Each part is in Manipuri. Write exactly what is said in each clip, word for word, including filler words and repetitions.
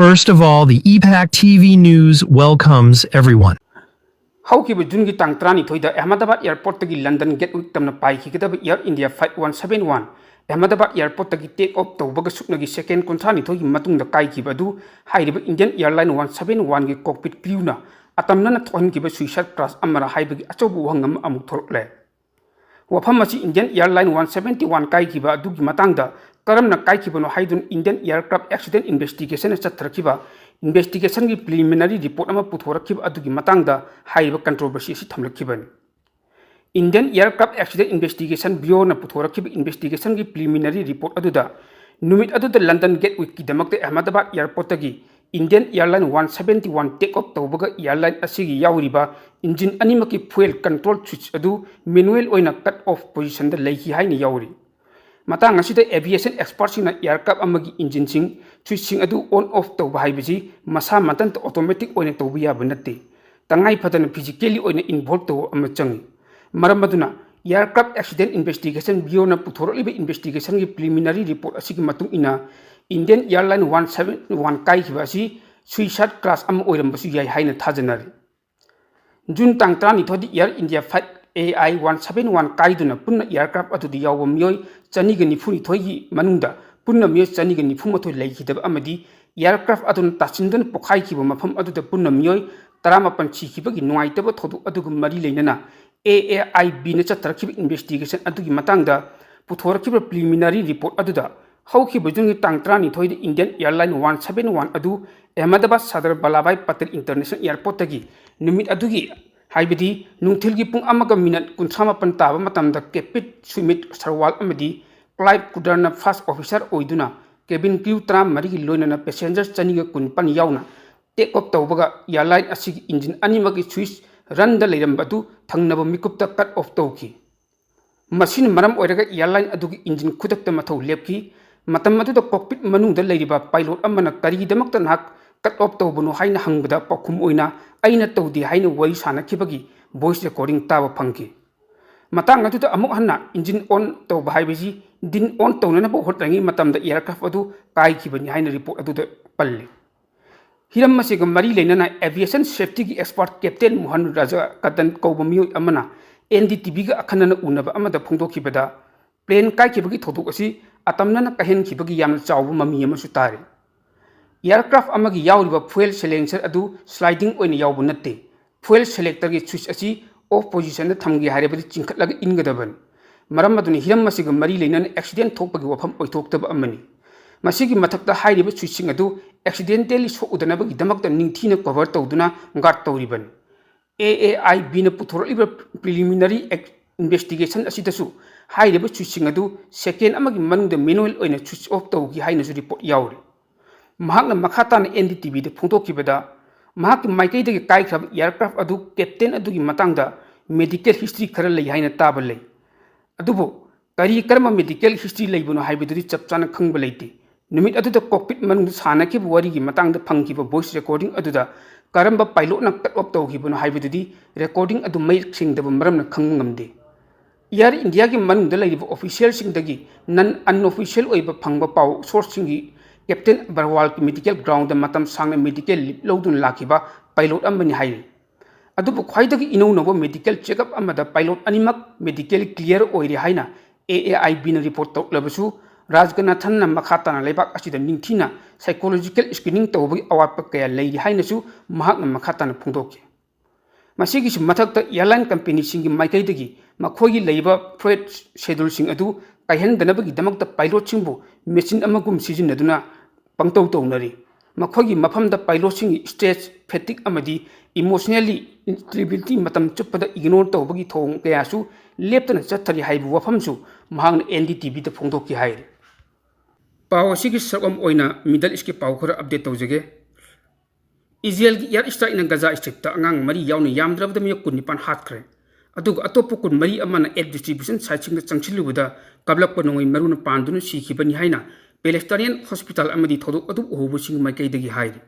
First of all, the E PAC T V News welcomes everyone. ꯍꯧꯈꯤꯕ ꯖꯨꯟꯒꯤ ꯇꯥꯡ ꯇꯔꯥꯅꯤꯊꯣꯏꯗ ꯑꯍꯃꯗꯥꯕꯥꯗ ꯑꯦꯌꯔꯄꯣꯔꯠꯇꯒꯤ ꯂꯟꯗꯟ ꯒꯦꯠꯋꯤꯛ ꯇꯝꯅ ꯄꯥꯏꯈꯤꯒꯗꯕ Air India Flight one seven one Ahmedabad ꯑꯦꯌꯔꯄꯣꯔꯠꯇꯒꯤ ꯇꯦꯛ ꯑꯣꯐ ꯇꯧꯕꯒ ꯁꯨꯞꯅꯒꯤ ꯁꯦꯀꯦꯟ ꯀꯨꯟꯊ꯭ꯔꯥꯅꯤꯊꯣꯏꯒꯤ ꯃꯇꯨꯡꯗ ꯀꯥꯏꯈꯤꯕ ꯑꯗꯨ ꯍꯥꯏꯔꯤꯕ Indian Airline one seven one ꯒꯤ ꯀꯣꯛꯄꯤꯠ ꯀ꯭ꯔꯤꯌꯨꯅ ꯑꯇꯝꯅꯅ ꯊꯣꯛꯍꯟꯈꯤꯕ ꯁꯨꯏꯁꯥꯏꯗ ꯀ꯭ꯔꯥꯁ ꯑꯃꯔ ꯍꯥꯏꯕꯒꯤ ꯑꯆꯧꯕ ꯋꯥꯍꯪ ꯑꯃ ꯑꯃꯨꯛ ꯊꯣꯔꯛꯂꯦ꯫ ꯋꯥꯐꯝ ꯑꯁꯤ Indian Airline one seven one ꯀꯥꯏꯈꯤꯕ ꯑꯗꯨꯒꯤ ꯃꯇꯥꯡꯗ ꯀꯔꯝꯅ ꯀꯥꯏꯈꯤꯕꯅꯣ ꯍꯥꯏꯗꯨꯅ Indian Aircraft Accident Investigationꯅ ꯆꯠꯊꯔꯛꯈꯤꯕ investigationꯒꯤ preliminary report ꯑꯃ ꯄꯨꯊꯣꯔꯛꯈꯤꯕ ꯑꯗꯨꯒꯤ ꯃꯇꯥꯡꯗ ꯍꯥꯏꯔꯤꯕ controversy ꯑꯁꯤ ꯊꯝꯂꯛꯈꯤꯕꯅꯤ꯫ Indian Aircraft Accident Investigation Bureauꯅ ꯄꯨꯊꯣꯔꯛꯈꯤꯕ investigationꯒꯤ preliminary report ꯑꯗꯨꯗ ꯅꯨꯃꯤꯠ ꯑꯗꯨꯗ London ꯒꯦꯠꯋꯤꯛꯀꯤꯗꯃꯛꯇ Ahmedabad ꯑꯦꯌꯔꯄꯣꯔꯠꯇꯒꯤ Indian Airline one seven one take off ꯇꯧꯕꯒ airline ꯑꯁꯤꯒꯤ ꯌꯥꯎꯔꯤꯕ engine ꯑꯅꯤꯃꯛꯀꯤ fuel control switch ꯑꯗꯨ manual ꯑꯣꯏꯅ cut off positionꯗ ꯂꯩꯈꯤ ꯍꯥꯏꯅ ꯌꯥꯎꯔꯤ꯫ ꯃꯇꯥꯡ ꯑꯁꯤꯗ aviation expertꯁꯤꯡꯅ aircraft ꯑꯃꯒꯤ engineꯁꯤꯡ switchꯁꯤꯡ ꯑꯗꯨ on off ꯇꯧꯕ ꯍꯥꯏꯕꯁꯤ ꯃꯁꯥ ꯃꯊꯟꯇ automatic ꯑꯣꯏꯅ ꯇꯧꯕ ꯌꯥꯕ ꯅꯠꯇꯦ꯫ ꯇꯉꯥꯏ ꯐꯗꯅ physically ꯑꯣꯏꯅ involve ꯇꯧꯕ ꯑꯃ ꯆꯪꯏ꯫ ꯃꯔꯝ ꯑꯗꯨꯅ Aircraft Accident Investigation Bureauꯅ ꯄꯨꯊꯣꯔꯛꯂꯤꯕ investigationꯒꯤ preliminary report ꯑꯁꯤꯒꯤ ꯃꯇꯨꯡ ꯏꯟꯅ Indian Airline one seven one ꯀꯥꯏꯈꯤꯕ ꯑꯁꯤ suicide crash ꯑꯃ ꯑꯣꯏꯔꯝꯕꯁꯨ ꯌꯥꯏ ꯍꯥꯏꯅ ꯊꯥꯖꯅꯔꯤ꯫ ꯖꯨꯟ ꯇꯥꯡ ꯇꯔꯥꯅꯤꯊꯣꯏꯗ Air India Flight A I one seven one ꯀꯥꯏꯗꯨꯅ ꯄꯨꯟꯅ aircraft ꯑꯗꯨꯗ ꯌꯥꯎꯕ ꯃꯤꯑꯣꯏ ꯆꯅꯤꯒ ꯅꯤꯐꯨꯅꯤꯊꯣꯏꯒꯤ ꯃꯅꯨꯡꯗ ꯄꯨꯟꯅ ꯃꯤꯑꯣꯏ ꯆꯅꯤꯒ ꯅꯤꯐꯨꯃꯥꯊꯣꯏ ꯂꯩꯈꯤꯗꯕ ꯑꯃꯗꯤ aircraft ꯑꯗꯨꯅ ꯇꯥꯁꯤꯟꯗꯨꯅ ꯄꯣꯈꯥꯏꯈꯤꯕ ꯃꯐꯝ ꯑꯗꯨꯗ ꯄꯨꯟꯅ ꯃꯤꯑꯣꯏ ꯇꯔꯥꯃꯥꯄꯟ ꯁꯤꯈꯤꯕꯒꯤ ꯅꯨꯡꯉꯥꯏꯇꯕ ꯊꯧꯗꯣꯛ ꯑꯗꯨꯒ ꯃꯔꯤ ꯂꯩꯅꯅ A A I Bꯅ ꯆꯠꯊꯔꯛꯈꯤꯕ investigation ꯑꯗꯨꯒꯤ ꯃꯇꯥꯡꯗ ꯄꯨꯊꯣꯔꯛꯈꯤꯕ preliminary report ꯑꯗꯨꯗ ꯍꯧꯈꯤꯕ ꯖꯨꯟꯒꯤ ꯇꯥꯡ ꯇꯔꯥꯅꯤꯊꯣꯏꯗ Indian Airline one seven one ꯑꯗꯨ ꯑꯍꯃꯗꯥꯕꯥꯗ ꯁꯔꯗꯥꯔ ꯚꯜꯂꯥꯚꯚꯥꯏ ꯄꯇꯦꯜ International Airportꯇꯒꯤ ꯅꯨꯃꯤꯠ ꯑꯗꯨꯒꯤ, ꯍꯥꯏꯕꯗꯤ ꯅꯨꯡꯊꯤꯜꯒꯤ ꯄꯨꯡ ꯑꯃꯒ ꯃꯤꯅꯠ ꯀꯨꯟꯊ꯭ꯔꯥ ꯃꯥꯄꯟ ꯇꯥꯕ ꯃꯇꯝꯗ Captain Sumit Sarwal ꯑꯃꯗꯤ Clive Kudarꯅ first officer ꯑꯣꯏꯗꯨꯅ cabin crew ꯇꯔꯥꯃꯔꯤꯒꯤ ꯂꯣꯏꯅꯅ passenger ꯆꯅꯤꯒ ꯀꯨꯟꯅꯤꯄꯥꯟ ꯌꯥꯎꯅ take off ꯇꯧꯕꯒ airline ꯑꯁꯤꯒꯤ engine ꯑꯅꯤꯃꯛꯀꯤ switch runꯗ ꯂꯩꯔꯝꯕ ꯑꯗꯨ ꯊꯪꯅꯕ ꯃꯤꯀꯨꯞꯇ cut off ꯇꯧꯈꯤ꯫ ꯃꯁꯤꯅ ꯃꯔꯝ ꯑꯣꯏꯔꯒ airline ꯑꯗꯨꯒꯤ engine ꯈꯨꯗꯛꯇ ꯃꯊꯧ ꯂꯦꯞꯈꯤ꯫ ꯃꯇꯝ ꯑꯗꯨꯗ cockpit ꯃꯅꯨꯡꯗ ꯂꯩꯔꯤꯕ pilot ꯑꯃꯅ ꯀꯔꯤꯒꯤꯗꯃꯛꯇ ꯅꯍꯥꯛ cut off ꯇꯧꯕꯅꯣ ꯍꯥꯏꯅ ꯍꯪꯕꯗ ꯄꯥꯎꯈꯨꯝ ꯑꯣꯏꯅ ꯑꯩꯅ ꯇꯧꯗꯦ ꯍꯥꯏꯅ ꯋꯥꯔꯤ ꯁꯥꯅꯈꯤꯕꯒꯤ voice recording ꯇꯥꯕ ꯐꯪꯈꯤ꯫ ꯃꯇꯥꯡ ꯑꯗꯨꯗ ꯑꯃꯨꯛ ꯍꯟꯅ engine on ꯇꯧꯕ ꯍꯥꯏꯕꯁꯤ din on ꯇꯧꯅꯅꯕ ꯍꯣꯠꯅꯔꯤꯉꯩ ꯃꯇꯝꯗ aircraft ꯑꯗꯨ ꯀꯥꯏꯈꯤꯕꯅꯤ ꯍꯥꯏꯅ report ꯑꯗꯨꯗ ꯄꯜꯂꯤ꯫ ꯍꯤꯔꯝ ꯑꯁꯤꯒ ꯃꯔꯤ ꯂꯩꯅꯅ aviation safety ꯒꯤ expert Captain ꯃꯣꯍꯟ ꯔꯥꯖꯥꯀꯇꯟ ꯀꯧꯕ ꯃꯤꯑꯣꯏ ꯑꯃꯅ N D T V ꯒ ꯑꯈꯟꯅꯅ ꯎꯅꯕ ꯑꯃꯗ ꯐꯣꯡꯗꯣꯛꯈꯤꯕꯗ, plane ꯀꯥꯏꯈꯤꯕꯒꯤ ꯊꯧꯗꯣꯛ ꯑꯁꯤ ꯑꯇꯝꯅꯅ ꯀꯥꯏꯍꯟꯈꯤꯕꯒꯤ ꯌꯥꯝꯅ ꯆꯥꯎꯕ ꯃꯃꯤ ꯑꯃꯁꯨ ꯇꯥꯔꯤ꯫ Aircraft ꯑꯃꯒꯤ ꯌꯥꯎꯔꯤꯕ fuel silencer ꯑꯗꯨ sliding ꯑꯣꯏꯅ ꯌꯥꯎꯕ ꯅꯠꯇꯦ꯫ Fuel selector ꯒꯤ switch ꯑꯁꯤ off position ꯗ ꯊꯝꯒꯦ ꯍꯥꯏꯔꯕꯗꯤ ꯆꯤꯡꯈꯠꯂꯒ ꯏꯟꯒꯗꯕꯅꯤ꯫ ꯃꯔꯝ ꯑꯗꯨꯅ ꯍꯤꯔꯝ ꯑꯁꯤꯒ ꯃꯔꯤ ꯂꯩꯅꯅ accident ꯊꯣꯛꯄꯒꯤ ꯋꯥꯐꯝ ꯑꯣꯏꯊꯣꯛꯇꯕ ꯑꯃꯅꯤ꯫ ꯃꯁꯤꯒꯤ ꯃꯊꯛꯇ ꯍꯥꯏꯔꯤꯕ switch ꯁꯤꯡ ꯑꯗꯨ accidentally ꯁꯣꯛꯎꯗꯅꯕꯒꯤꯗꯃꯛꯇ ꯅꯤꯡꯊꯤꯅ cover ꯇꯧꯗꯨꯅ guard ꯇꯧꯔꯤꯕꯅꯤ꯫ A A I B ꯅ ꯄꯨꯊꯣꯔꯛꯂꯤꯕ preliminary investigation ꯑꯁꯤꯗꯁꯨ ꯍꯥꯏꯔꯤꯕ switch ꯁꯤꯡ ꯑꯗꯨ second ꯑꯃꯒꯤ ꯃꯅꯨꯡꯗ manual ꯑꯣꯏꯅ switch off ꯇꯧꯈꯤ ꯍꯥꯏꯅꯁꯨ report ꯌꯥꯎꯔꯤ꯫ ꯃꯍꯥꯛꯅ ꯃꯈꯥ ꯇꯥꯅ N D T V ꯗ ꯐꯣꯡꯗꯣꯛꯈꯤꯕꯗ, ꯃꯍꯥꯛꯀꯤ ꯃꯥꯏꯀꯩꯗꯒꯤ ꯀꯥꯏꯈ꯭ꯔꯕ aircraft ꯑꯗꯨ captain ꯑꯗꯨꯒꯤ ꯃꯇꯥꯡꯗ medical history ꯈꯔ ꯂꯩ ꯍꯥꯏꯅ ꯇꯥꯕ ꯂꯩ꯫ ꯑꯗꯨꯕꯨ ꯀꯔꯤ ꯀꯔꯝꯕ medical history ꯂꯩꯕꯅꯣ ꯍꯥꯏꯕꯗꯨꯗꯤ ꯆꯞ ꯆꯥꯅ ꯈꯪꯕ ꯂꯩꯇꯦ꯫ ꯅꯨꯃꯤꯠ ꯑꯗꯨꯗ cockpit ꯃꯅꯨꯡꯗ ꯁꯥꯟꯅꯈꯤꯕ ꯋꯥꯔꯤꯒꯤ ꯃꯇꯥꯡꯗ ꯐꯪꯈꯤꯕ voice recording ꯑꯗꯨꯗ ꯀꯔꯝꯕ pilot ꯅ cut off ꯇꯧꯈꯤꯕꯅꯣ ꯍꯥꯏꯕꯗꯨꯗꯤ recording ꯑꯗꯨ ꯃꯌꯦꯛ ꯁꯦꯡꯗꯕ ꯃꯔꯝꯅ ꯈꯪꯕ ꯉꯝꯗꯦ꯫ Air India ꯒꯤ ꯃꯅꯨꯡꯗ ꯂꯩꯔꯤꯕ official ꯁꯤꯡꯗꯒꯤ non unofficial ꯑꯣꯏꯕ ꯐꯪꯕ ꯄꯥꯎ source ꯁꯤꯡꯒꯤ captain ꯕꯔꯋꯥꯜꯒꯤ medical ground ꯗ ꯃꯇꯝ ꯁꯥꯡꯅ medical leave ꯂꯧꯗꯨꯅ ꯂꯥꯛꯈꯤꯕ pilot ꯑꯃꯅꯤ ꯍꯥꯏꯔꯤ꯫ ꯑꯗꯨꯕꯨ ꯈ꯭ꯋꯥꯏꯗꯒꯤ ꯏꯅꯧꯅꯧꯕ medical checkup ꯑꯃꯗ pilot ꯑꯅꯤꯃꯛ medically clear ꯑꯣꯏꯔꯦ ꯍꯥꯏꯅ A A I B ꯅ report ꯇꯧꯔꯛꯂꯕꯁꯨ, ꯔꯥꯖꯒꯅꯥꯊꯟꯅ ꯃꯈꯥ ꯇꯥꯅ ꯂꯩꯕꯥꯛ ꯑꯁꯤꯗ ꯅꯤꯡꯊꯤꯅ psychological screening ꯇꯧꯕꯒꯤ ꯑꯋꯥꯠꯄ ꯀꯌꯥ ꯂꯩꯔꯤ ꯍꯥꯏꯅꯁꯨ ꯃꯍꯥꯛꯅ ꯃꯈꯥ ꯇꯥꯅ ꯐꯣꯡꯗꯣꯛꯈꯤ꯫ ꯃꯁꯤꯒꯤꯁꯨ ꯃꯊꯛꯇ airline company ꯁꯤꯡꯒꯤ ꯃꯥꯏꯀꯩꯗꯒꯤ ꯃꯈꯣꯏꯒꯤ ꯂꯩꯕ freight schedule ꯁꯤꯡ ꯑꯗꯨ ꯀꯥꯏꯍꯟꯗꯅꯕꯒꯤꯗꯃꯛꯇ pilot ꯁꯤꯡꯕꯨ machine ꯑꯃꯒꯨꯝ ꯁꯤꯖꯤꯟꯅꯗꯨꯅ ꯄꯪꯇꯧ ꯇꯧꯅꯔꯤ꯫ ꯃꯈꯣꯏꯒꯤ ꯃꯐꯝꯗ pilot ꯁꯤꯡꯒꯤ stress, fatigue ꯑꯃꯗꯤ emotionally instability ꯃꯇꯝ ꯆꯨꯞꯄꯗ ignore ꯇꯧꯕꯒꯤ ꯊꯧꯑꯣꯡ ꯀꯌꯥꯁꯨ ꯂꯦꯞꯇꯅ ꯆꯠꯊꯔꯤ ꯍꯥꯏꯕ ꯋꯥꯐꯝꯁꯨ ꯃꯍꯥꯛꯅ N D T V ꯗ ꯐꯣꯡꯗꯣꯛꯈꯤ ꯍꯥꯏꯔꯤ꯫ ꯄꯥꯎ ꯑꯁꯤꯒꯤ ꯁꯔꯨꯛ ꯑꯃ ꯑꯣꯏꯅ Middle East ꯀꯤ ꯄꯥꯎ ꯈꯔ update ꯇꯧꯖꯒꯦ꯫ ꯏꯖꯔꯦꯜꯒꯤ air strike ꯅ ꯒꯖꯥ ꯁ꯭ꯇ꯭ꯔꯤꯞꯇ ꯑꯉꯥꯡ ꯃꯔꯤ ꯌꯥꯎꯅ ꯌꯥꯝꯗ꯭ꯔꯕꯗ ꯃꯤꯑꯣꯏ ꯀꯨꯟꯅꯤꯄꯥꯟ ꯍꯥꯠꯈ꯭ꯔꯦ꯫ ꯑꯗꯨꯒ ꯑꯇꯣꯞꯄ ꯀꯨꯟꯃꯔꯤ ꯑꯃꯅ aid distribution site ꯁꯤꯡꯗ ꯆꯪꯁꯤꯜꯂꯨꯕꯗ ꯀꯥꯞꯂꯛꯄ ꯅꯣꯡꯃꯩ ꯃꯔꯨꯅ ꯄꯥꯟꯗꯨꯅ ꯁꯤꯈꯤꯕꯅꯤ ꯍꯥꯏꯅ Palestinian hospital ꯑꯃꯗꯤ ꯊꯧꯗꯣꯛ ꯑꯗꯨ ꯎꯍꯧꯕꯁꯤꯡꯒꯤ ꯃꯥꯏꯀꯩꯗꯒꯤ ꯍꯥꯏꯔꯤ꯫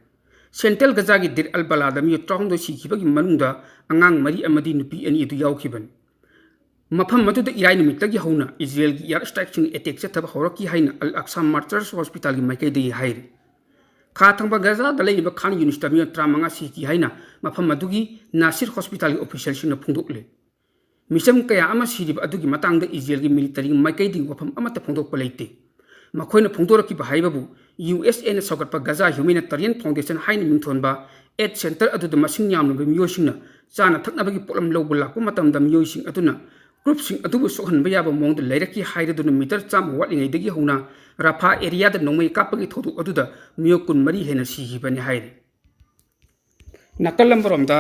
Central ꯒꯖꯥꯒꯤ ꯗꯤꯔ ꯑꯜ ꯕꯂꯥꯗ ꯃꯤꯑꯣꯏ ꯇꯔꯥꯍꯨꯝꯗꯣꯏ ꯁꯤꯈꯤꯕꯒꯤ ꯃꯅꯨꯡꯗ ꯑꯉꯥꯡ ꯃꯔꯤ ꯑꯃꯗꯤ ꯅꯨꯄꯤ ꯑꯅꯤ ꯑꯗꯨ ꯌꯥꯎꯈꯤꯕꯅꯤ꯫ ꯃꯐꯝ ꯑꯗꯨꯗ ꯏꯔꯥꯏ ꯅꯨꯃꯤꯠꯇꯒꯤ ꯍꯧꯅ ꯏꯖꯔꯦꯜꯒꯤ air strike ꯁꯤꯡ attack ꯆꯠꯊꯕ ꯍꯧꯔꯛꯈꯤ ꯍꯥꯏꯅ Al Aqsa Martyrs Hospital ꯒꯤ ꯃꯥꯏꯀꯩꯗꯒꯤ ꯍꯥꯏꯔꯤ꯫ ꯈꯥ ꯊꯪꯕ ꯒꯖꯥꯗ ꯂꯩꯔꯤꯕ ꯈꯥꯟ ꯌꯨꯅꯤꯁꯇ ꯃꯤꯑꯣꯏ ꯇꯔꯥꯃꯉꯥ ꯁꯤꯈꯤ ꯍꯥꯏꯅ ꯃꯐꯝ ꯑꯗꯨꯒꯤ ꯅꯥꯁꯤꯔ ꯍꯣꯁꯄꯤꯇꯥꯜꯒꯤ ꯑꯣꯐꯤꯁꯤꯌꯦꯜꯁꯤꯡꯅ ꯐꯣꯡꯗꯣꯛꯂꯤ꯫ ꯃꯤꯆꯝ ꯀꯌꯥ ꯑꯃ ꯁꯤꯔꯤꯕ ꯑꯗꯨꯒꯤ ꯃꯇꯥꯡꯗ ꯏꯖꯔꯦꯜꯒꯤ ꯃꯤꯂꯤꯇꯔꯤꯒꯤ ꯃꯥꯏꯀꯩꯗꯒꯤ ꯋꯥꯐꯝ ꯑꯃꯠꯇ ꯐꯣꯡꯗꯣꯛꯄ ꯂꯩꯇꯦ꯫ ꯃꯈꯣꯏꯅ ꯐꯣꯡꯗꯣꯔꯛꯈꯤꯕ ꯍꯥꯏꯕꯕꯨ ꯌꯨ ꯑꯦꯁ ꯑꯦꯅ ꯁꯧꯒꯠꯄ ꯒꯖꯥ ꯍ꯭ꯌꯨꯃꯦꯅꯤꯇꯔꯤꯌꯟ ꯐꯥꯎꯟꯗꯦꯁꯟ ꯍꯥꯏꯅ ꯃꯤꯡꯊꯣꯟꯕ ꯑꯦꯗ ꯁꯦꯟꯇꯔ ꯑꯗꯨꯗ ꯃꯁꯤꯡ ꯌꯥꯝꯂꯕ ꯃꯤꯑꯣꯏꯁꯤꯡꯅ ꯆꯥꯅ ꯊꯛꯅꯕꯒꯤ ꯄꯣꯠꯂꯝ ꯂꯧꯕ ꯂꯥꯛꯄ ꯃꯇꯝꯗ ꯃꯤꯑꯣꯏꯁꯤꯡ ꯑꯗꯨꯅ ꯒ꯭ꯔꯨꯞꯁꯤꯡ ꯑꯗꯨꯕꯨ ꯁꯣꯛꯍꯟꯕ ꯌꯥꯕ ꯃꯑꯣꯡꯗ ꯂꯩꯔꯛꯈꯤ ꯍꯥꯏꯔꯗꯨꯅ ꯃꯤꯇꯔ ꯆꯥꯝꯃ ꯋꯥꯠꯂꯤꯉꯩꯗꯒꯤ ꯍꯧꯅ ꯔꯥꯐꯥ ꯑꯦꯔꯤꯌꯥꯗ ꯅꯣꯡꯃꯩ ꯀꯥꯞꯄꯒꯤ ꯊꯧꯗꯣꯛ ꯑꯗꯨꯗ ꯃꯤꯑꯣꯏ ꯀꯨꯟꯃꯔꯤ ꯍꯦꯟꯅ ꯁꯤꯈꯤꯕꯅꯤ ꯍꯥꯏꯔꯤ꯫ ꯅꯥꯀꯜ ꯑꯃꯔꯣꯝꯗ,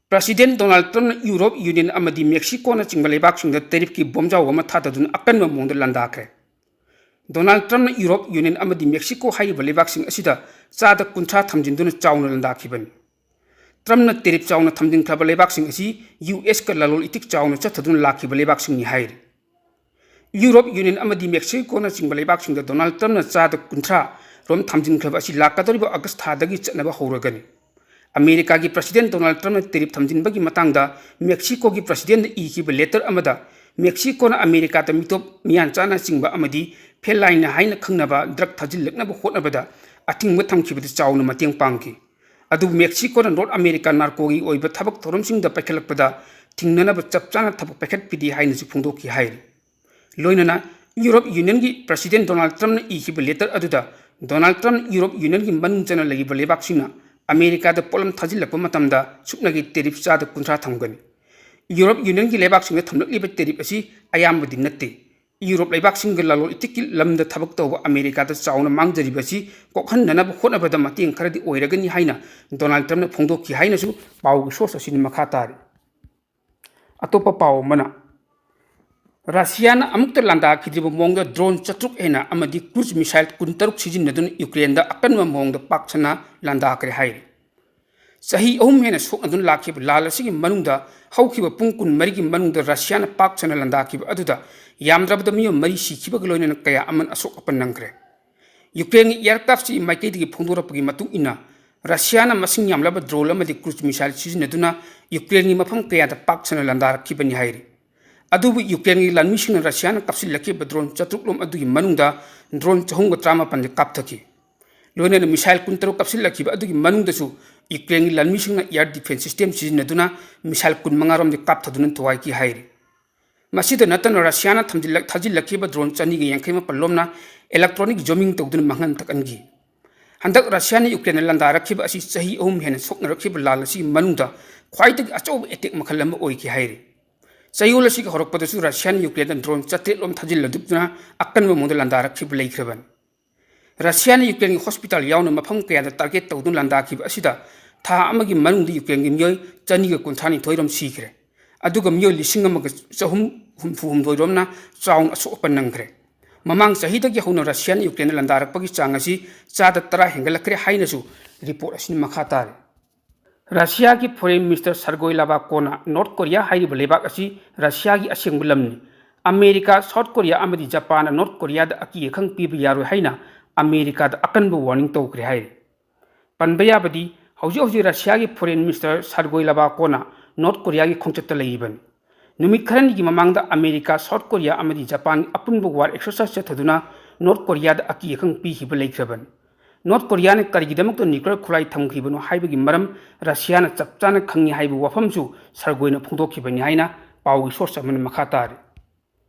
ꯄ꯭ꯔꯁꯤꯗꯦꯟ ꯗꯣꯅꯥꯜꯗ ꯇ꯭ꯔꯝꯞꯅ ꯌꯨꯔꯣꯞ ꯌꯨꯅꯤꯌꯟ ꯑꯃꯗꯤ ꯃꯦꯛꯁꯤꯀꯣꯅꯆꯤꯡꯕ ꯂꯩꯕꯥꯛꯁꯤꯡꯗ ꯇꯦꯔꯤꯐꯀꯤ ꯕꯣꯝꯖꯥꯎ ꯑꯃ ꯊꯥꯗꯗꯨꯅ ꯑꯀꯟꯕ ꯃꯑꯣꯡꯗ ꯂꯥꯟꯗꯥꯈ꯭ꯔꯦ꯫ ꯗꯣꯅꯥꯜꯗ ꯇ꯭ꯔꯝꯞꯅ ꯌꯨꯔꯣꯞ ꯌꯨꯅꯤꯌꯟ ꯑꯃꯗꯤ ꯃꯦꯛꯁꯤꯀꯣ ꯍꯥꯏꯔꯤꯕ ꯂꯩꯕꯥꯛꯁꯤꯡ ꯑꯁꯤꯗ ꯆꯥꯗ ꯀꯨꯟꯊ꯭ꯔꯥ ꯊꯝꯖꯤꯟꯗꯨꯅ ꯆꯥꯎꯅ ꯂꯥꯟꯗꯥꯈꯤꯕꯅꯤ꯫ ꯇ꯭ꯔꯝꯞꯅ ꯇꯦꯔꯤꯐ ꯆꯥꯎꯅ ꯊꯝꯖꯤꯟꯈ꯭ꯔꯕ ꯂꯩꯕꯥꯛꯁꯤꯡ ꯑꯁꯤ ꯌꯨ ꯑꯦꯁꯀ ꯂꯂꯣꯟ ꯏꯇꯤꯛ ꯆꯥꯎꯅ ꯆꯠꯊꯗꯨꯅ ꯂꯥꯛꯈꯤꯕ ꯂꯩꯕꯥꯛꯁꯤꯡꯅꯤ ꯍꯥꯏꯔꯤ꯫ ꯌꯨꯔꯣꯞ ꯌꯨꯅꯤꯌꯟ ꯑꯃꯗꯤ ꯃꯦꯛꯁꯤꯀꯣꯅꯆꯤꯡꯕ ꯂꯩꯕꯥꯛꯁꯤꯡꯗ ꯗꯣꯅꯥꯜꯗ ꯇ꯭ꯔꯝꯞꯅ ꯆꯥꯗ ꯀꯨꯟꯊ꯭ꯔꯥ ꯔꯣꯝ ꯊꯝꯖꯤꯟꯈ꯭ꯔꯕ ꯑꯁꯤ ꯂꯥꯛꯀꯗꯧꯔꯤꯕ ꯑꯥꯒꯁ ꯊꯥꯗꯒꯤ ꯆꯠꯅꯕ ꯍꯧꯔꯒꯅꯤ꯫ ꯑꯃꯦꯔꯤꯀꯥꯒꯤ ꯄ꯭ꯔꯁꯤꯗꯦꯟ ꯗꯣꯅꯥꯜꯗ ꯇ꯭ꯔꯝꯞꯅ ꯇꯦꯔꯤꯐ ꯊꯝꯖꯤꯟꯕꯒꯤ ꯃꯇꯥꯡꯗ ꯃꯦꯛꯁꯤꯀꯣꯒꯤ ꯄ꯭ꯔꯁꯤꯗꯦꯟꯗ ꯏꯈꯤꯕ ꯂꯦꯇꯔ ꯑꯃꯗ ꯃꯦꯛꯁꯤꯀꯣꯅ ꯑꯃꯦꯔꯤꯀꯥꯗ ꯃꯤꯇꯣꯞ ꯃꯤꯌꯥꯟꯆꯥꯅꯆꯤꯡꯕ ꯑꯃꯗꯤ ꯐꯦꯂꯥꯏꯅ ꯍꯥꯏꯅ ꯈꯪꯅꯕ ꯗ꯭ꯔꯒ ꯊꯥꯖꯤꯜꯂꯛꯅꯕ ꯍꯣꯠꯅꯕꯗ ꯑꯊꯤꯡꯕ ꯊꯝꯈꯤꯕꯗ ꯆꯥꯎꯅ ꯃꯇꯦꯡ ꯄꯥꯡꯈꯤ꯫ ꯑꯗꯨꯕꯨ ꯃꯦꯛꯁꯤꯀꯣꯅ ꯅꯣꯔꯠ ꯑꯃꯦꯔꯤꯀꯥ ꯅꯥꯔꯀꯣꯒꯤ ꯑꯣꯏꯕ ꯊꯕꯛ ꯊꯧꯔꯝꯁꯤꯡꯗ ꯄꯥꯏꯈꯠꯂꯛꯄꯗ ꯊꯤꯡꯅꯅꯕ ꯆꯞ ꯆꯥꯅ ꯊꯕꯛ ꯄꯥꯏꯈꯠꯄꯤꯗꯦ ꯍꯥꯏꯅꯁꯨ ꯐꯣꯡꯗꯣꯛꯈꯤ ꯍꯥꯏꯔꯤ꯫ ꯂꯣꯏꯅꯅ ꯌꯨꯔꯣꯞ ꯌꯨꯅꯤꯌꯟꯒꯤ ꯄ꯭ꯔꯁꯤꯗꯦꯟ ꯗꯣꯅꯥꯜꯗ ꯇ꯭ꯔꯝꯞꯅ ꯏꯈꯤꯕ ꯂꯦꯇꯔ ꯑꯗꯨꯗ ꯗꯣꯅꯥꯜꯗ ꯇ꯭ꯔꯝꯞꯅ ꯌꯨꯔꯣꯞ ꯌꯨꯅꯤꯌꯟꯒꯤ ꯃꯅꯨꯡ ꯆꯟꯅ ꯂꯩꯔꯤꯕ ꯂꯩꯕꯥꯛꯁꯤꯡꯅ ꯑꯃꯦꯔꯤꯀꯥꯗ ꯄꯣꯠꯂꯝ ꯊꯥꯖꯤꯜꯂꯛꯄ ꯃꯇꯝꯗ ꯁꯨꯞꯅꯒꯤ ꯇꯦꯔꯤꯐ ꯆꯥꯗ ꯀꯨꯟꯊ꯭ꯔꯥ ꯊꯝꯒꯅꯤ꯫ ꯌꯨꯔꯣꯞ ꯌꯨꯅꯤꯌꯟꯒꯤ ꯂꯩꯕꯥꯛꯁꯤꯡꯗ ꯊꯝꯂꯛꯂꯤꯕ ꯇꯦꯔꯤꯐ ꯑꯁꯤ ꯑꯌꯥꯝꯕꯗꯤ ꯅꯠꯇꯦ꯫ ꯌꯨꯔꯣꯞ ꯂꯩꯕꯥꯛꯁꯤꯡꯒ ꯂꯂꯣꯟ ꯏꯇꯤꯛꯀꯤ ꯂꯝꯗ ꯊꯕꯛ ꯇꯧꯕ ꯑꯃꯦꯔꯤꯀꯥꯗ ꯆꯥꯎꯅ ꯃꯥꯡꯖꯔꯤꯕ ꯑꯁꯤ ꯀꯣꯛꯍꯟꯅꯅꯕ ꯍꯣꯠꯅꯕꯗ ꯃꯇꯦꯡ ꯈꯔꯗꯤ ꯑꯣꯏꯔꯒꯅꯤ ꯍꯥꯏꯅ ꯗꯣꯅꯥꯜꯗ ꯇ꯭ꯔꯝꯞꯅ ꯐꯣꯡꯗꯣꯛꯈꯤ ꯍꯥꯏꯅꯁꯨ ꯄꯥꯎꯒꯤ ꯁꯣꯔꯁ ꯑꯁꯤꯅ ꯃꯈꯥ ꯇꯥꯔꯤ꯫ ꯑꯇꯣꯞꯄ ꯄꯥꯎ ꯑꯃꯅ, ꯔꯁꯤꯌꯥꯅ ꯑꯃꯨꯛꯇ ꯂꯥꯟꯗꯥꯈꯤꯗ꯭ꯔꯤꯕ ꯃꯑꯣꯡꯗ ꯗ꯭ꯔꯣꯟ ꯆꯥꯇ꯭ꯔꯨꯛ ꯍꯦꯟꯅ ꯑꯃꯗꯤ ꯀ꯭ꯔꯨꯖ ꯃꯤꯁꯥꯏꯜ ꯀꯨꯟꯇꯔꯨꯛ ꯁꯤꯖꯤꯟꯅꯗꯨꯅ ꯌꯨꯀ꯭ꯔꯦꯟꯗ ꯑꯀꯟꯕ ꯃꯑꯣꯡꯗ ꯄꯥꯛ ꯁꯟꯅ ꯂꯥꯟꯗꯥꯈ꯭ꯔꯦ ꯍꯥꯏꯔꯤ꯫ ꯆꯍꯤ ꯑꯍꯨꯝ ꯍꯦꯟꯅ ꯁꯣꯛꯅꯗꯨꯅ ꯂꯥꯛꯈꯤꯕ ꯂꯥꯟ ꯑꯁꯤꯒꯤ ꯃꯅꯨꯡꯗ ꯍꯧꯈꯤꯕ ꯄꯨꯡ ꯀꯨꯟꯃꯔꯤꯒꯤ ꯃꯅꯨꯡꯗ ꯔꯁꯤꯌꯥꯅ ꯄꯥꯛ ꯁꯟꯅ ꯂꯥꯟꯗꯥꯈꯤꯕ ꯑꯗꯨꯗ ꯌꯥꯝꯗ꯭ꯔꯕꯗ ꯃꯤꯑꯣꯏ ꯃꯔꯤ ꯁꯤꯈꯤꯕꯒ ꯂꯣꯏꯅꯅ ꯀꯌꯥ ꯑꯃꯅ ꯑꯁꯣꯛ ꯑꯄꯟ ꯅꯪꯈ꯭ꯔꯦ꯫ ꯌꯨꯀ꯭ꯔꯦꯟꯒꯤ ꯑꯦꯌꯥꯔꯀ꯭ꯔꯥꯐꯀꯤ ꯃꯥꯏꯀꯩꯗꯒꯤ ꯐꯣꯡꯗꯣꯔꯛꯄꯒꯤ ꯃꯇꯨꯡ ꯏꯟꯅ, ꯔꯁꯤꯌꯥꯅ ꯃꯁꯤꯡ ꯌꯥꯝꯂꯕ ꯗ꯭ꯔꯣꯟ ꯑꯃꯗꯤ ꯀ꯭ꯔꯨꯖ ꯃꯤꯁꯥꯏꯜ ꯁꯤꯖꯤꯟꯅꯗꯨꯅ ꯌꯨꯀ꯭ꯔꯦꯟꯒꯤ ꯃꯐꯝ ꯀꯌꯥꯗ ꯄꯥꯛ ꯁꯟꯅ ꯂꯥꯟꯗꯥꯔꯛꯈꯤꯕꯅꯤ ꯍꯥꯏꯔꯤ꯫ ꯑꯗꯨꯕꯨ ꯌꯨꯀ꯭ꯔꯦꯟꯒꯤ ꯂꯥꯟꯃꯤꯁꯤꯡꯅ ꯔꯁꯤꯌꯥꯅ ꯀꯥꯞꯁꯤꯜꯂꯛꯈꯤꯕ ꯗ꯭ꯔꯣꯟ ꯆꯥꯇ꯭ꯔꯨꯛ ꯂꯣꯝ ꯑꯗꯨꯒꯤ ꯃꯅꯨꯡꯗ ꯗ꯭ꯔꯣꯟ ꯆꯍꯨꯝꯒ ꯇꯔꯥꯃꯥꯄꯟꯗꯤ ꯀꯥꯞꯊꯈꯤ꯫ ꯂꯣꯏꯅꯅ missile ꯀꯨꯟꯇꯔꯨꯛ ꯀꯥꯞꯁꯤꯜꯂꯛꯈꯤꯕ ꯑꯗꯨꯒꯤ ꯃꯅꯨꯡꯗꯁꯨ ꯌꯨꯀ꯭ꯔꯦꯟꯒꯤ ꯂꯥꯟꯃꯤꯁꯤꯡꯅ air defense system ꯁꯤꯖꯤꯟꯅꯗꯨꯅ missile ꯀꯨꯟꯃꯉꯥ ꯔꯣꯝꯗꯤ ꯀꯥꯞꯊꯗꯨꯅ ꯊꯨꯒꯥꯏꯈꯤ ꯍꯥꯏꯔꯤ꯫ ꯃꯁꯤꯗ ꯅꯠꯇꯅ ꯔꯁꯤꯌꯥꯅ ꯊꯝꯖꯤꯜꯂꯛ-, ꯊꯥꯖꯤꯜꯂꯛꯈꯤꯕ drone ꯆꯅꯤꯒ ꯌꯥꯡꯈꯩ ꯃꯥꯄꯜ ꯂꯣꯝꯅ electronic jamming ꯇꯧꯗꯨꯅ ꯃꯥꯡꯍꯟ ꯇꯥꯛꯍꯟꯈꯤ꯫ ꯍꯟꯗꯛ ꯔꯁꯤꯌꯥꯅ ꯌꯨꯀ꯭ꯔꯦꯟꯗ ꯂꯥꯟꯗꯥꯔꯛꯈꯤꯕ ꯑꯁꯤ ꯆꯍꯤ ꯑꯍꯨꯝ ꯍꯦꯟꯅ ꯁꯣꯛꯅꯔꯛꯈꯤꯕ ꯂꯥꯟ ꯑꯁꯤꯒꯤ ꯃꯅꯨꯡꯗ ꯈ꯭ꯋꯥꯏꯗꯒꯤ ꯑꯆꯧꯕ attack ꯃꯈꯜ ꯑꯃ ꯑꯣꯏꯈꯤ ꯍꯥꯏꯔꯤ꯫ ꯆꯌꯣꯜ ꯑꯁꯤꯒꯤ ꯍꯧꯔꯛꯄꯗꯁꯨ ꯔꯁꯤꯌꯥꯅ ꯌꯨꯀ꯭ꯔꯦꯟꯗ drone ꯆꯥꯇ꯭ꯔꯦꯠ ꯂꯣꯝ ꯊꯥꯖꯤꯜꯂꯗꯨꯅ ꯑꯀꯟꯕ ꯃꯑꯣꯡꯗ ꯂꯥꯟꯗꯥꯔꯛꯈꯤꯕ ꯂꯩꯈ꯭ꯔꯕꯅꯤ꯫ ꯔꯁꯤꯌꯥꯅ ꯌꯨꯀ꯭ꯔꯦꯟꯒꯤ hospital ꯌꯥꯎꯅ ꯃꯐꯝ ꯀꯌꯥꯗ target ꯇꯧꯗꯨꯅ ꯂꯥꯟꯗꯥꯈꯤꯕ ꯑꯁꯤꯗ ꯊꯥ ꯑꯃꯒꯤ ꯃꯅꯨꯡꯗ ꯌꯨꯀ꯭ꯔꯦꯟꯒꯤ ꯃꯤꯑꯣꯏ ꯆꯅꯤꯒ ꯀꯨꯟꯊ꯭ꯔꯥ ꯅꯤꯊꯣꯏ ꯔꯣꯝ ꯁꯤꯈ꯭ꯔꯦ꯫ ꯑꯗꯨꯒ ꯃꯤꯑꯣꯏ ꯂꯤꯁꯤꯡ ꯑꯃꯒ ꯆꯍꯨꯝ ꯍꯨꯝꯐꯨ ꯍꯨꯝꯗꯣꯏ ꯔꯣꯝꯅ ꯆꯥꯎꯅ ꯑꯁꯣꯛ ꯑꯄꯟ ꯅꯪꯈ꯭ꯔꯦ꯫ ꯃꯃꯥꯡ ꯆꯍꯤꯗꯒꯤ ꯍꯧꯅ ꯔꯁꯤꯌꯥꯅ ꯌꯨꯀ꯭ꯔꯦꯟꯗ ꯂꯥꯟꯗꯥꯔꯛꯄꯒꯤ ꯆꯥꯡ ꯑꯁꯤ ꯆꯥꯗ ꯇꯔꯥ ꯍꯦꯟꯒꯠꯂꯛꯈ꯭ꯔꯦ ꯍꯥꯏꯅꯁꯨ report ꯑꯁꯤꯅ ꯃꯈꯥ ꯇꯥꯔꯤ꯫ ꯔꯁꯤꯌꯥꯒꯤ foreign minister ꯁꯔꯒꯣꯏ ꯂꯥꯕꯥꯀꯣꯅ ꯅꯣꯔꯠ ꯀꯣꯔꯤꯌꯥ ꯍꯥꯏꯔꯤꯕ ꯂꯩꯕꯥꯛ ꯑꯁꯤ ꯔꯁꯤꯌꯥꯒꯤ ꯑꯁꯦꯡꯕ ꯂꯝꯅꯤ꯫ ꯑꯃꯦꯔꯤꯀꯥ, ꯁꯥꯎꯠ ꯀꯣꯔꯤꯌꯥ ꯑꯃꯗꯤ ꯖꯄꯥꯟꯅ ꯅꯣꯔꯠ ꯀꯣꯔꯤꯌꯥꯗ ꯑꯀꯤ ꯑꯈꯪ ꯄꯤꯕ ꯌꯥꯔꯣꯏ ꯍꯥꯏꯅ ꯑꯃꯦꯔꯤꯀꯥꯗ ꯑꯀꯟꯕ warning ꯇꯧꯈ꯭ꯔꯦ ꯍꯥꯏꯔꯤ꯫ ꯄꯟꯕ ꯌꯥꯕꯗꯤ, ꯍꯧꯖꯤꯛ ꯍꯧꯖꯤꯛ ꯔꯁꯤꯌꯥꯒꯤ foreign minister ꯁꯔꯒꯣꯏ ꯂꯥꯕꯥꯀꯣꯅ ꯅꯣꯔꯠ ꯀꯣꯔꯤꯌꯥꯒꯤ ꯈꯣꯡꯆꯠꯇ ꯂꯩꯔꯤꯕꯅꯤ꯫ ꯅꯨꯃꯤꯠ ꯈꯔꯅꯤꯒꯤ ꯃꯃꯥꯡꯗ ꯑꯃꯦꯔꯤꯀꯥ, ꯁꯥꯎꯠ ꯀꯣꯔꯤꯌꯥ ꯑꯃꯗꯤ ꯖꯄꯥꯟꯒꯤ ꯑꯄꯨꯟꯕ war exercise ꯆꯠꯊꯗꯨꯅ ꯅꯣꯔꯠ ꯀꯣꯔꯤꯌꯥꯗ ꯑꯀꯤ ꯑꯈꯪ ꯄꯤꯈꯤꯕ ꯂꯩꯈ꯭ꯔꯕꯅꯤ꯫ ꯅꯣꯔꯠ ꯀꯣꯔꯤꯌꯥꯅ ꯀꯔꯤꯒꯤꯗꯃꯛꯇ nuclear ꯈꯨꯠꯂꯥꯏ ꯊꯝꯈꯤꯕꯅꯣ ꯍꯥꯏꯕꯒꯤ ꯃꯔꯝ ꯔꯁꯤꯌꯥꯅ ꯆꯞ ꯆꯥꯅ ꯈꯪꯉꯤ ꯍꯥꯏꯕ ꯋꯥꯐꯝꯁꯨ ꯁꯔꯒꯣꯏꯅ ꯐꯣꯡꯗꯣꯛꯈꯤꯕꯅꯤ ꯍꯥꯏꯅ ꯄꯥꯎꯒꯤ source ꯑꯃꯅ ꯃꯈꯥ ꯇꯥꯔꯤ꯫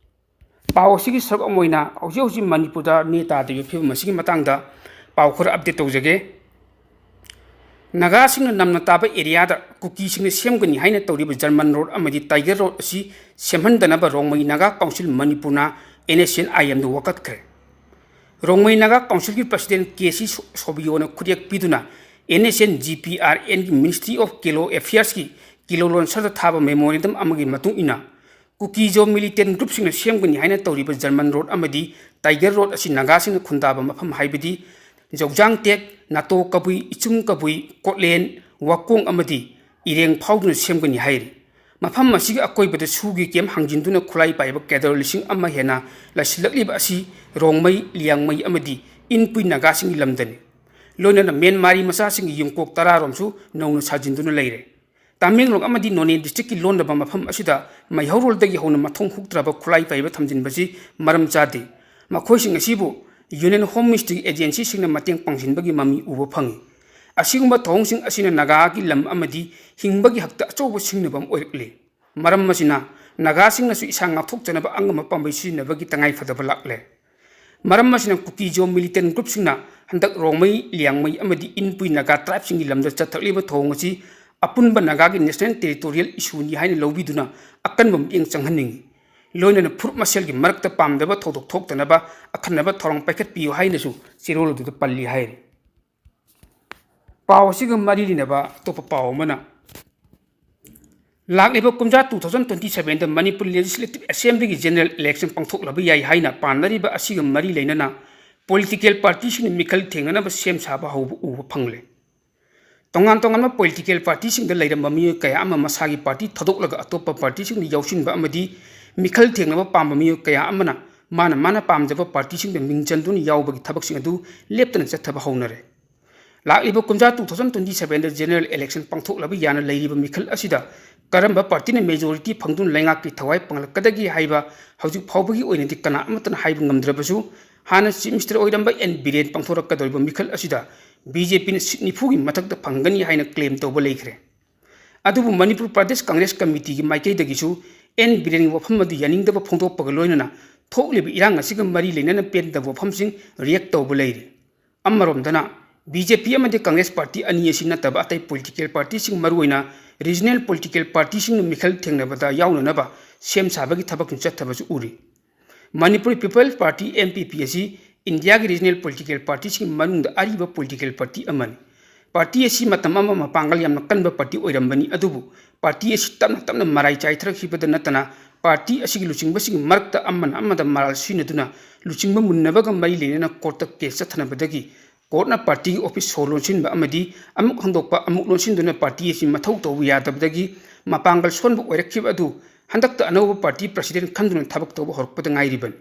ꯄꯥꯎ ꯑꯁꯤꯒꯤ ꯁꯔꯨꯛ ꯑꯃ ꯑꯣꯏꯅ ꯍꯧꯖꯤꯛ ꯍꯧꯖꯤꯛ ꯃꯅꯤꯄꯨꯔꯗ ꯅꯦ ꯇꯥꯗ꯭ꯔꯤꯕ ꯐꯤꯕꯝ ꯑꯁꯤꯒꯤ ꯃꯇꯥꯡꯗ ꯄꯥꯎ ꯈꯔ update ꯇꯧꯖꯒꯦ꯫ ꯅꯥꯒꯥꯁꯤꯡꯅ ꯅꯝꯅ ꯇꯥꯕ areaꯗ ꯀꯨꯀꯤꯁꯤꯡꯅ ꯁꯦꯝꯒꯅꯤ ꯍꯥꯏꯅ ꯇꯧꯔꯤꯕ German road ꯑꯃꯗꯤ Tiger Road ꯑꯁꯤ ꯁꯦꯝꯍꯟꯗꯅꯕ ꯔꯣꯡꯃꯩ ꯅꯥꯒꯥ ꯀꯥꯎꯟꯁꯤꯜ ꯃꯅꯤꯄꯨꯔꯅ NSCN-IMꯗ ꯋꯥꯀꯠꯈ꯭ꯔꯦ꯫ ꯔꯣꯡꯃꯩ ꯅꯥꯒꯥ ꯀꯥꯎꯟꯁꯤꯜꯒꯤ president ꯀꯦ ꯁꯤ ꯁꯣ-, ꯁꯣꯕꯤꯌꯣꯅ ꯈꯨꯠꯌꯦꯛ ꯄꯤꯗꯨꯅ NSCN-GPRNꯒꯤ Ministry of Kelo Affairsꯀꯤ Kelo Launcherꯗ ꯊꯥꯕ memorandum ꯑꯃꯒꯤ ꯃꯇꯨꯡ ꯏꯟꯅ, ꯀꯨꯀꯤ-ꯖꯣ militant groupꯁꯤꯡꯅ ꯁꯦꯝꯒꯅꯤ ꯍꯥꯏꯅ ꯇꯧꯔꯤꯕ German road ꯑꯃꯗꯤ Tiger Road ꯑꯁꯤ ꯅꯥꯒꯥꯁꯤꯡꯅ ꯈꯨꯟꯗꯥꯕ ꯃꯐꯝ ꯍꯥꯏꯕꯗꯤ ꯖꯧꯖꯥꯡ ꯇꯦꯛ, ꯅꯥꯇꯣ ꯀꯕꯨꯏ, ꯏꯆꯨꯝ ꯀꯕꯨꯏ, ꯀꯣꯠꯂꯦꯟ, ꯋꯥꯀꯣꯡ ꯑꯃꯗꯤ ꯏꯔꯦꯡ ꯐꯥꯎꯗꯨꯅ ꯁꯦꯝꯒꯅꯤ ꯍꯥꯏꯔꯤ꯫ ꯃꯐꯝ ꯑꯁꯤꯒꯤ ꯑꯀꯣꯏꯕꯗ ꯁꯨꯒꯤ camp ꯍꯥꯡꯖꯤꯟꯗꯨꯅ ꯈꯨꯠꯂꯥꯏ ꯄꯥꯏꯕ cadre ꯂꯤꯁꯤꯡ ꯑꯃ ꯍꯦꯟꯅ ꯂꯩꯁꯤꯜꯂꯛꯂꯤꯕ ꯑꯁꯤ ꯔꯣꯡꯃꯩ, ꯂꯤꯌꯥꯡꯃꯩ ꯑꯃꯗꯤ ꯏꯟꯄꯨꯏ ꯅꯥꯒꯥꯁꯤꯡꯒꯤ ꯂꯝꯗꯅꯤ꯫ ꯂꯣꯏꯅꯅ ꯃꯦꯟꯃꯥꯔꯤ ꯃꯆꯥꯁꯤꯡꯒꯤ ꯌꯨꯝꯀꯣꯛ ꯇꯔꯥ ꯔꯣꯝꯁꯨ ꯅꯧꯅ ꯁꯥꯖꯤꯟꯗꯨꯅ ꯂꯩꯔꯦ꯫ ꯇꯥꯃꯦꯡꯂꯣꯡ ꯑꯃꯗꯤ ꯅꯣꯅꯦ districtꯀꯤ ꯂꯣꯟꯅꯕ ꯃꯐꯝ ꯑꯁꯤꯗ ꯃꯩꯍꯧꯔꯣꯜꯗꯒꯤ ꯍꯧꯅ ꯃꯊꯣꯡ ꯍꯨꯛꯇ꯭ꯔꯕ ꯈꯨꯠꯂꯥꯏ ꯄꯥꯏꯕ ꯊꯝꯖꯤꯟꯕꯁꯤ ꯃꯔꯝ ꯆꯥꯗꯦ꯫ ꯃꯈꯣꯏꯁꯤꯡ ꯑꯁꯤꯕꯨ Union Home Ministryꯒꯤ agencyꯁꯤꯡꯅ ꯃꯇꯦꯡ ꯄꯥꯡꯁꯤꯟꯕꯒꯤ ꯃꯃꯤ ꯎꯕ ꯐꯪꯏ꯫ ꯑꯁꯤꯒꯨꯝꯕ ꯊꯧꯑꯣꯡꯁꯤꯡ ꯑꯁꯤꯅ ꯅꯥꯒꯥꯒꯤ ꯂꯝ ꯑꯃꯗꯤ ꯍꯤꯡꯕꯒꯤ ꯍꯛꯇ ꯑꯆꯧꯕ ꯁꯤꯡꯅꯕ ꯑꯃ ꯑꯣꯏꯔꯛꯂꯤ꯫ ꯃꯔꯝ ꯑꯁꯤꯅ ꯅꯥꯒꯥꯁꯤꯡꯅꯁꯨ ꯏꯁꯥ ꯉꯥꯛꯊꯣꯛꯆꯅꯕ ꯑꯉꯝꯕ ꯄꯥꯝꯕꯩ ꯁꯤꯖꯤꯟꯅꯕꯒꯤ ꯇꯉꯥꯏ ꯐꯗꯕ ꯂꯥꯛꯂꯦ꯫ ꯃꯔꯝ ꯑꯁꯤꯅ ꯀꯨꯀꯤ-ꯖꯣ militant groupꯁꯤꯡꯅ ꯍꯟꯗꯛ ꯔꯣꯡꯃꯩ, ꯂꯤꯌꯥꯡꯃꯩ ꯑꯃꯗꯤ ꯏꯟꯄꯨꯏ ꯅꯥꯒꯥ tribeꯁꯤꯡꯒꯤ ꯂꯝꯗ ꯆꯠꯊꯔꯛꯂꯤꯕ ꯊꯧꯑꯣꯡ ꯑꯁꯤ ꯑꯄꯨꯟꯕ ꯅꯥꯒꯥꯒꯤ national territorial issueꯅꯤ ꯍꯥꯏꯅ ꯂꯧꯕꯤꯗꯨꯅ ꯑꯀꯟꯕ ꯃꯤꯠꯌꯦꯡ ꯆꯪꯍꯟꯅꯤꯡꯏ꯫ ꯂꯣꯏꯅꯅ ꯐꯨꯔꯨꯞ ꯃꯁꯦꯜꯒꯤ ꯃꯔꯛꯇ ꯄꯥꯝꯗꯕ ꯊꯧꯗꯣꯛ ꯊꯣꯛꯇꯅꯕ ꯑꯈꯟꯅꯕ ꯊꯧꯔꯥꯡ ꯄꯥꯏꯈꯠꯄꯤꯌꯨ ꯍꯥꯏꯅꯁꯨ ꯆꯦꯔꯣꯜ ꯑꯗꯨꯗ ꯄꯜꯂꯤ ꯍꯥꯏꯔꯤ꯫ ꯄꯥꯎ ꯑꯁꯤꯒ ꯃꯔꯤ ꯂꯩꯅꯕ ꯑꯇꯣꯞꯄ ꯄꯥꯎ ꯑꯃꯅ, ꯂꯥꯛꯂꯤꯕ ꯀꯨꯝꯖꯥ two thousand twenty sevenꯗ Manipur Legislative Assemblyꯒꯤ general election ꯄꯥꯡꯊꯣꯛꯂꯕ ꯌꯥꯏ ꯍꯥꯏꯅ ꯄꯥꯅꯔꯤꯕ ꯑꯁꯤꯒ ꯃꯔꯤ ꯂꯩꯅꯅ political partyꯁꯤꯡꯅ ꯃꯤꯈꯜ ꯊꯦꯡꯅꯅꯕ ꯁꯦꯝ ꯁꯥꯕ ꯍꯧꯕ ꯎꯕ ꯐꯪꯂꯦ꯫ ꯇꯣꯉꯥꯟ ꯇꯣꯉꯥꯟꯕ political partyꯁꯤꯡꯗ ꯂꯩꯔꯝꯕ ꯃꯤꯑꯣꯏ ꯀꯌꯥ ꯑꯃ ꯃꯁꯥꯒꯤ party ꯊꯥꯗꯣꯛꯂꯒ ꯑꯇꯣꯞꯄ partyꯁꯤꯡꯗ ꯌꯥꯎꯁꯤꯟꯕ ꯑꯃꯗꯤ ꯃꯤꯈꯜ ꯊꯦꯡꯅꯕ ꯄꯥꯝꯕ ꯃꯤꯑꯣꯏ ꯀꯌꯥ ꯑꯃꯅ ꯃꯥꯅ ꯃꯥꯅ ꯄꯥꯝꯖꯕ partyꯁꯤꯡꯗ ꯃꯤꯡ ꯆꯟꯗꯨꯅ ꯌꯥꯎꯕꯒꯤ ꯊꯕꯛꯁꯤꯡ ꯑꯗꯨ ꯂꯦꯞꯇꯅ ꯆꯠꯊꯕ ꯍꯧꯅꯔꯦ꯫ ꯂꯥꯛꯂꯤꯕ ꯀꯨꯝꯖꯥ two thousand twenty sevenꯗ general election ꯄꯥꯡꯊꯣꯛꯂꯕ ꯌꯥꯅ ꯂꯩꯔꯤꯕ ꯃꯤꯈꯜ ꯑꯁꯤꯗ ꯀꯔꯝꯕ partyꯅ majority ꯐꯪꯗꯨꯅ ꯂꯩꯉꯥꯛꯀꯤ ꯊꯋꯥꯏ ꯄꯥꯡꯂꯛꯀꯗꯒꯦ ꯍꯥꯏꯕ ꯍꯧꯖꯤꯛ ꯐꯥꯎꯕꯒꯤ ꯑꯣꯏꯅꯗꯤ ꯀꯅꯥ ꯑꯃꯠꯇꯅ ꯍꯥꯏꯕ ꯉꯝꯗ꯭ꯔꯕꯁꯨ, ꯍꯥꯟꯅ Chief Minister ꯑꯣꯏꯔꯝꯕ ꯑꯦꯟ ꯕꯤꯔꯦꯟ ꯄꯥꯡꯊꯣꯔꯛꯀꯗꯧꯔꯤꯕ ꯃꯤꯈꯜ ꯑꯁꯤꯗ BJPꯅ seat ꯅꯤꯐꯨꯒꯤ ꯃꯊꯛꯇ ꯐꯪꯒꯅꯤ ꯍꯥꯏꯅ claim ꯇꯧꯕ ꯂꯩꯈ꯭ꯔꯦ꯫ ꯑꯗꯨꯕꯨ ꯃꯅꯤꯄꯨꯔ ꯄ꯭ꯔꯗꯦꯁ ꯀꯪꯒ꯭ꯔꯦꯁ ꯀꯃꯤꯇꯤꯒꯤ ꯃꯥꯏꯀꯩꯗꯒꯤꯁꯨ ꯑꯦꯟ ꯕꯤꯔꯦꯟꯒꯤ ꯋꯥꯐꯝ ꯑꯗꯨ ꯌꯥꯅꯤꯡꯗꯕ ꯐꯣꯡꯗꯣꯛꯄꯒ ꯂꯣꯏꯅꯅ ꯊꯣꯛꯂꯤꯕ ꯏꯔꯥꯡ ꯑꯁꯤꯒ ꯃꯔꯤ ꯂꯩꯅꯅ ꯄꯦꯟꯗꯕ ꯋꯥꯐꯝꯁꯤꯡ react ꯇꯧꯕ ꯂꯩꯔꯤ꯫ ꯑꯃꯔꯣꯝꯗꯅ BJP ꯑꯃꯗꯤ ꯀꯪꯒ꯭ꯔꯦꯁ party ꯑꯅꯤ ꯑꯁꯤ ꯅꯠꯇꯕ ꯑꯇꯩ political partyꯁꯤꯡ, ꯃꯔꯨꯑꯣꯏꯅ regional political partyꯁꯤꯡꯅ ꯃꯤꯈꯜ ꯊꯦꯡꯅꯕꯗ ꯌꯥꯎꯅꯅꯕ ꯁꯦꯝ ꯁꯥꯕꯒꯤ ꯊꯕꯛꯁꯨ ꯆꯠꯊꯕꯁꯨ ꯎꯔꯤ꯫ ꯃꯅꯤꯄꯨꯔ People's Party, MPP ꯑꯁꯤ ꯏꯟꯗꯤꯌꯥꯒꯤ regional political partyꯁꯤꯡꯒꯤ ꯃꯅꯨꯡꯗ ꯑꯔꯤꯕ political party ꯑꯃꯅꯤ꯫ Party ꯑꯁꯤ ꯃꯇꯝ ꯑꯃ ꯃꯄꯥꯡꯒꯜ ꯌꯥꯝꯅ ꯀꯟꯕ party ꯑꯣꯏꯔꯝꯕꯅꯤ, ꯑꯗꯨꯕꯨ party ꯑꯁꯤ ꯇꯞꯅ ꯇꯞꯅ ꯃꯔꯥꯏ ꯆꯥꯏꯊꯔꯛꯈꯤꯕꯗ ꯅꯠꯇꯅ, party ꯑꯁꯤꯒꯤ ꯂꯨꯆꯤꯡꯕꯁꯤꯡꯒꯤ ꯃꯔꯛꯇ ꯑꯃꯅ ꯑꯃꯗ ꯃꯔꯥꯜ ꯁꯤꯖꯤꯟꯅꯗꯨꯅ ꯂꯨꯆꯤꯡꯕ ꯃꯨꯟꯅꯕꯒ ꯃꯔꯤ ꯂꯩꯅꯅ courtꯇ case ꯆꯠꯊꯅꯕꯗꯒꯤ courtꯅ partyꯒꯤ office ꯁꯣ ꯂꯣꯟꯁꯤꯟꯕ ꯑꯃꯗꯤ ꯑꯃꯨꯛ ꯍꯥꯡꯗꯣꯛꯄ, ꯑꯃꯨꯛ ꯂꯣꯟꯁꯤꯟꯗꯨꯅ party ꯑꯁꯤ ꯃꯊꯧ ꯇꯧꯕ ꯌꯥꯗꯕꯗꯒꯤ ꯃꯄꯥꯡꯒꯜ ꯁꯣꯟꯕ ꯑꯣꯏꯔꯛꯈꯤꯕ ꯑꯗꯨ ꯍꯟꯗꯛꯇ ꯑꯅꯧꯕ party president ꯈꯟꯗꯨꯅ ꯊꯕꯛ ꯇꯧꯕ ꯍꯧꯔꯛꯄꯗ ꯉꯥꯏꯔꯤꯕꯅꯤ꯫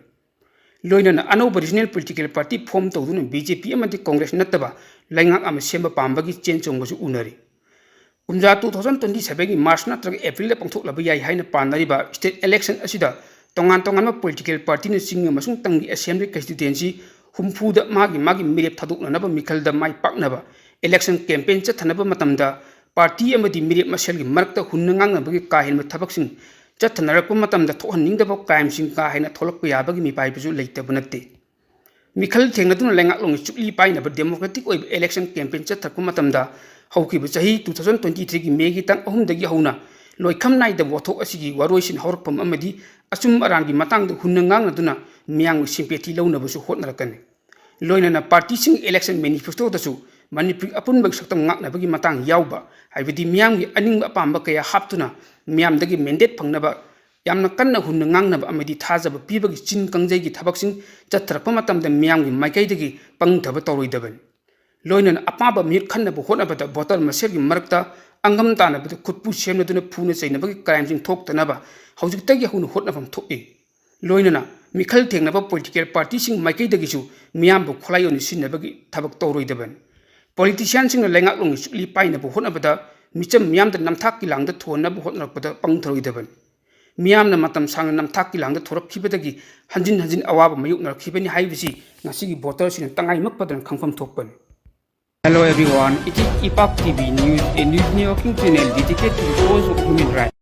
ꯂꯣꯏꯅꯅ ꯑꯅꯧꯕ regional political party form ꯇꯧꯗꯨꯅ BJP ꯑꯃꯗꯤ ꯀꯪꯒ꯭ꯔꯦꯁ ꯅꯠꯇꯕ ꯂꯩꯉꯥꯛ ꯑꯃ ꯁꯦꯝꯕ ꯄꯥꯝꯕꯒꯤ ꯆꯦꯟ ꯆꯣꯡꯕꯁꯨ ꯎꯅꯔꯤ꯫ ꯀꯨꯝꯖꯥ two thousand twenty sevenꯒꯤ March ꯅꯠꯇ꯭ꯔꯒ Aprilꯗ ꯄꯥꯡꯊꯣꯛꯂꯕ ꯌꯥꯏ ꯍꯥꯏꯅ ꯄꯥꯅꯔꯤꯕ state election ꯑꯁꯤꯗ ꯇꯣꯉꯥꯟ ꯇꯣꯉꯥꯟꯕ political partyꯅ ꯆꯤꯡ ꯑꯃꯁꯨꯡ ꯇꯝꯒꯤ assembly constituency ꯍꯨꯝꯐꯨꯗ ꯃꯥꯒꯤ ꯃꯥꯒꯤ ꯃꯤꯔꯦꯞ ꯊꯥꯗꯣꯛꯅꯅꯕ ꯃꯤꯈꯜꯗ ꯃꯥꯏ ꯄꯥꯛꯅꯕ election campaign ꯆꯠꯊꯅꯕ ꯃꯇꯝꯗ party ꯑꯃꯗꯤ ꯃꯤꯔꯦꯞ ꯃꯁꯦꯜꯒꯤ ꯃꯔꯛꯇ ꯍꯨꯟꯅ ꯉꯥꯡꯅꯕꯒꯤ ꯀꯥ ꯍꯦꯟꯕ ꯊꯕꯛꯁꯤꯡ ꯆꯠꯊꯅꯔꯛꯄ ꯃꯇꯝꯗ ꯊꯣꯛꯍꯟꯅꯤꯡꯗꯕ crimeꯁꯤꯡ ꯀꯥ ꯍꯦꯟꯅ ꯊꯣꯛꯂꯛꯄ ꯌꯥꯕꯒꯤ ꯃꯤꯄꯥꯏꯕꯁꯨ ꯂꯩꯇꯕ ꯅꯠꯇꯦ꯫ ꯃꯤꯈꯜ ꯊꯦꯡꯅꯗꯨꯅ ꯂꯩꯉꯥꯛꯂꯣꯟꯒꯤ ꯆꯨꯛꯂꯤ ꯄꯥꯏꯅꯕ democratic ꯑꯣꯏꯕ election campaign ꯆꯠꯊꯔꯛꯄ ꯃꯇꯝꯗ ꯍꯧꯈꯤꯕ ꯆꯍꯤ two thousand twenty threeꯒꯤ Mayꯒꯤ ꯇꯥꯡ ꯑꯍꯨꯝꯗꯒꯤ ꯍꯧꯅ ꯂꯣꯏꯈꯝ ꯅꯥꯏꯗꯕ ꯋꯥꯊꯣꯛ ꯑꯁꯤꯒꯤ ꯋꯥꯔꯣꯏꯁꯤꯟ ꯍꯧꯔꯛꯐꯝ ꯑꯃꯗꯤ ꯑꯆꯨꯝ ꯑꯔꯥꯟꯒꯤ ꯃꯇꯥꯡꯗ ꯍꯨꯟꯅ ꯉꯥꯡꯅꯗꯨꯅ ꯃꯤꯌꯥꯝꯒꯤ sympathy ꯂꯧꯅꯕꯁꯨ ꯍꯣꯠꯅꯔꯛꯀꯅꯤ꯫ ꯂꯣꯏꯅꯅ partyꯁꯤꯡ election manifestoꯗꯁꯨ ꯃꯅꯤꯄꯨꯔ ꯑꯄꯨꯟꯕꯒꯤ ꯁꯛꯇꯝ ꯉꯥꯛꯅꯕꯒꯤ ꯃꯇꯥꯡ ꯌꯥꯎꯕ, ꯍꯥꯏꯕꯗꯤ ꯃꯤꯌꯥꯝꯒꯤ ꯑꯅꯤꯡꯕ ꯑꯄꯥꯝꯕ ꯀꯌꯥ ꯍꯥꯞꯇꯨꯅ ꯃꯤꯌꯥꯝꯗꯒꯤ mandate ꯐꯪꯅꯕ ꯌꯥꯝꯅ ꯀꯟꯅ ꯍꯨꯟꯅ ꯉꯥꯡꯅꯕ ꯑꯃꯗꯤ ꯊꯥꯖꯕ ꯄꯤꯕꯒꯤ ꯆꯤꯟ ꯀꯥꯡꯖꯩꯒꯤ ꯊꯕꯛꯁꯤꯡ ꯆꯠꯊꯔꯛꯄ ꯃꯇꯝꯗ ꯃꯤꯌꯥꯝꯒꯤ ꯃꯥꯏꯀꯩꯗꯒꯤ ꯄꯪꯊꯕ ꯇꯧꯔꯣꯏꯗꯕꯅꯤ꯫ ꯂꯣꯏꯅꯅ ꯑꯄꯥꯝꯕ ꯃꯤꯍꯨꯠ ꯈꯟꯅꯕ ꯍꯣꯠꯅꯕꯗ voter ꯃꯁꯦꯜꯒꯤ ꯃꯔꯛꯇ ꯑꯉꯝ ꯇꯥꯟꯅꯕꯗ ꯈꯨꯠꯄꯨ ꯁꯦꯝꯅꯗꯨꯅ ꯐꯨꯅ ꯆꯩꯅꯕꯒꯤ crimeꯁꯤꯡ ꯊꯣꯛꯇꯅꯕ ꯍꯧꯖꯤꯛꯇꯒꯤ ꯍꯧꯅ ꯍꯣꯠꯅꯐꯝ ꯊꯣꯛꯏ꯫ ꯂꯣꯏꯅꯅ ꯃꯤꯈꯜ ꯊꯦꯡꯅꯕ political partyꯁꯤꯡ ꯃꯥꯏꯀꯩꯗꯒꯤꯁꯨ ꯃꯤꯌꯥꯝꯕꯨ ꯈꯨꯠꯂꯥꯏ ꯑꯣꯏꯅ ꯁꯤꯖꯤꯟꯅꯕꯒꯤ ꯊꯕꯛ ꯇꯧꯔꯣꯏꯗꯕꯅꯤ꯫ Politicianꯁꯤꯡꯅ ꯂꯩꯉꯥꯛꯂꯣꯟꯒꯤ ꯆꯨꯛꯂꯤ ꯄꯥꯏꯅꯕ ꯍꯣꯠꯅꯕꯗ ꯃꯤꯆꯝ ꯃꯤꯌꯥꯝꯗ ꯅꯝꯊꯥꯛꯀꯤ ꯂꯥꯡꯗ ꯊꯨꯍꯟꯅꯕ ꯍꯣꯠꯅꯔꯛꯄꯗ ꯄꯪꯊꯔꯣꯏꯗꯕꯅꯤ꯫ ꯃꯤꯌꯥꯝꯅ ꯃꯇꯝ ꯁꯥꯡꯅ ꯅꯝꯊꯥꯛꯀꯤ ꯂꯥꯡꯗ ꯊꯣꯔꯛꯈꯤꯕꯗꯒꯤ ꯍꯟꯖꯤꯟ ꯍꯟꯖꯤꯟ ꯑꯋꯥꯕ ꯃꯥꯌꯣꯛꯅꯔꯛꯈꯤꯕꯅꯤ ꯍꯥꯏꯕꯁꯤ ꯉꯁꯤꯒꯤ voterꯁꯤꯡꯅ ꯇꯉꯥꯏ ꯃꯛꯄꯗꯅ ꯈꯪꯐꯝ ꯊꯣꯛꯄꯅꯤ꯫ Hello everyone, it is Ipak T V News, a news networking channel dedicated to the cause of human rights.